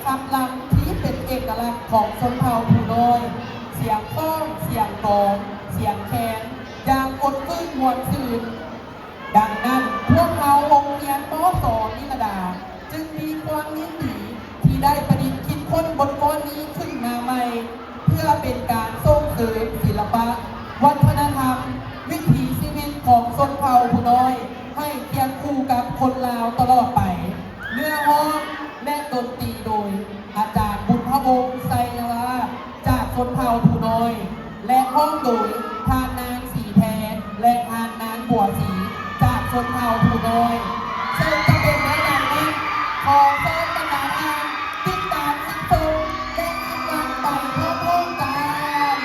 ຄຳລຳທີ່ເປັນເອກະລັກຂອງຊົນເຜົ່າຜູ້ນ້ອຍ, ສຽງຟ້ອງ, ສຽງກອງ, ສຽງແຄນ ຢ່າງອົນຟື້ນມ່ວນຊື່ນ. ດັ່ງນັ້ນ, ພວກເຮົາໂຮງຮຽນ ມສ ນິລະດາ ຈຶ່ງມີຄວາມຍິນດີທີ່ໄດ້ປະດິດຄິດຄົ້ນບົດກອນນີ້ຂຶ້ນມາໃໝ່ ເພື່ອເປັນການສົ່ງເສີມສິລະປະ, ວັດທະນະທຳ, ວິຖີຊີວິດຂອງຊົນເຜົ່າຜູ້ນ້ອຍ ໃຫ້ຄຽງຄູ່ກັບຄົນລາວຕະຫຼອດໄປ. ເນື້ອຮ້ອງ ແລະ ດົນຕີໂດຍ ອາຈານ ບຸນພະວົງ ໄຊຍະລາດ ຈາກຊົນເຜົ່າຜູ້ນ້ອຍ ແລະ ຮ້ອງໂດຍ ທ່ານນາງ ສີແພ ແລະ ທ່ານນາງ ບົວສີ ຈາກຊົນເຜົ່າຜູ້ນ້ອຍ. ເຊິ່ງຈະເປັນແນວໃດນັ້ນ, ຂໍເຊີນບັນດາທ່ານຕິດຕາມຮັບຊົມ ແລະ ຮັບຟັງໄປພ້ອມໆກັນ.